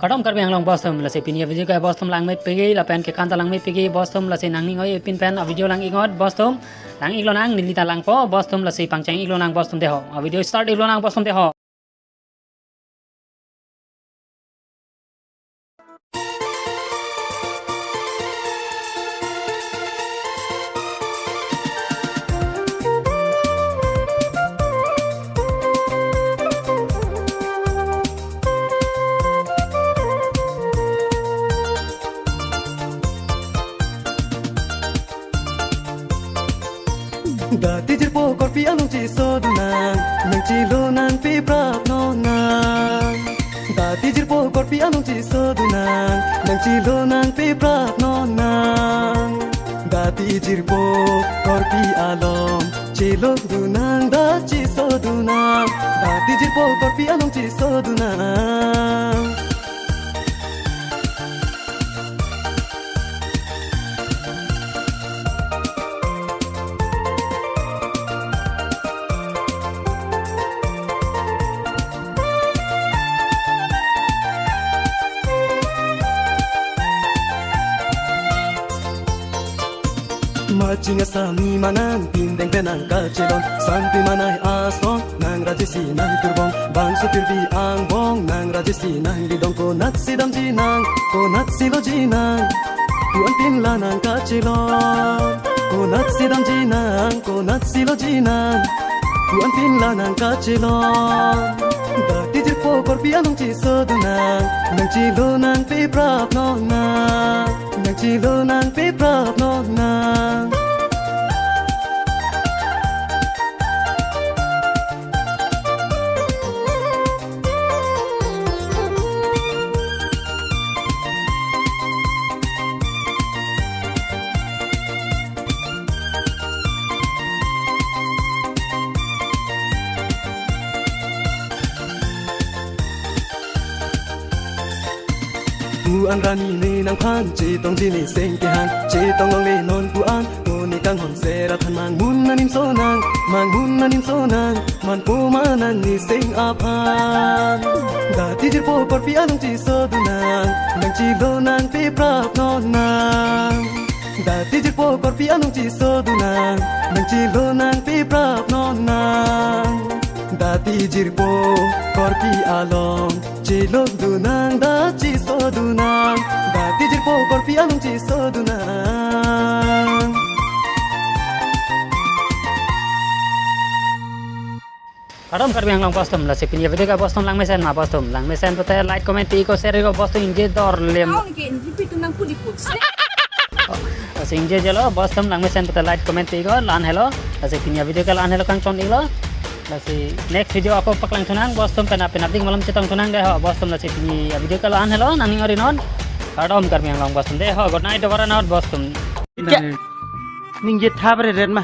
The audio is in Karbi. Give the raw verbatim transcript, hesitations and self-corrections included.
Kardom Karbi Anglong bostum, lasi pini avideo ke bostum langme pegi, lapen kekan ta langme pegi bostum, lasi nangning oi pin pen avideo lang-iknot bostum, lang-iklonang, neli ta langpo bostum, lasi pangcheng iklonang bostum deho. Avideo start iklonang bostum deho. Dati jirpo korpi along chisodunang, nangchilonang pi prapnonang. Dati jirpo korpi along chisodunang, nangchilonang pi prapnonang. Dati jirpo korpi along chilodunang, da chisodunang. Dati jirpo korpi along chisodunang. Maching asami manang, pindeng penang kachelong, santi manai asong, nang rajisi nang turbong, bangso pirpi angbong, nang rajisi nang lidong, konatsi damjinang, konatsi lojinang, pu-an pin la nang kachelong, konatsi damjinang, konatsi lojinang, pu-an pin la nang kachelong. Dati jirpo korpi along chisodunang, nangchilonang pi prapnonang, nangchilonang pi prapnonang. Pu-an rani ne nangphan, chetongji ne seng kehang, chetong longle non pu-an, ko ne kanghon sera than mangmun anim sonang, mangmun anim sonang, manpo manang ne seng aphan. Dati jirpo korpi along chisodunang, nangchilonang pi prapnonang. Dati jirpo korpi along chisodunang, nangchilonang pi prapnonang. Dati jirpo korpi along chilodunang, da chisodunang. Dati jirpo korpi along chisodunang. Kardom Karbi Anglong bostum, lasi pini avideo ke bostum langmesen ma bostum. Langmesen pute like, comment, pi-iknon, share-iknon bostum, ingje dorlem. Aung ke ingje pitu nang pudi put. Lasi ingjejelo bostum, langmesen pute like, comment, pi-iknon, la-an helo. Lasi pini avideo ke la-an helo, kangchon-iklo. Lasi next video ako paklangthunang bostum, penap penapdik malom chetongthunang deho bostum, lasi pini avideo ke la-an helo, nangning oi-iknon. Kardom Karbi Anglong bostum deho, good night, dobaran out bostum. Kya? Ningje thap re ren ma.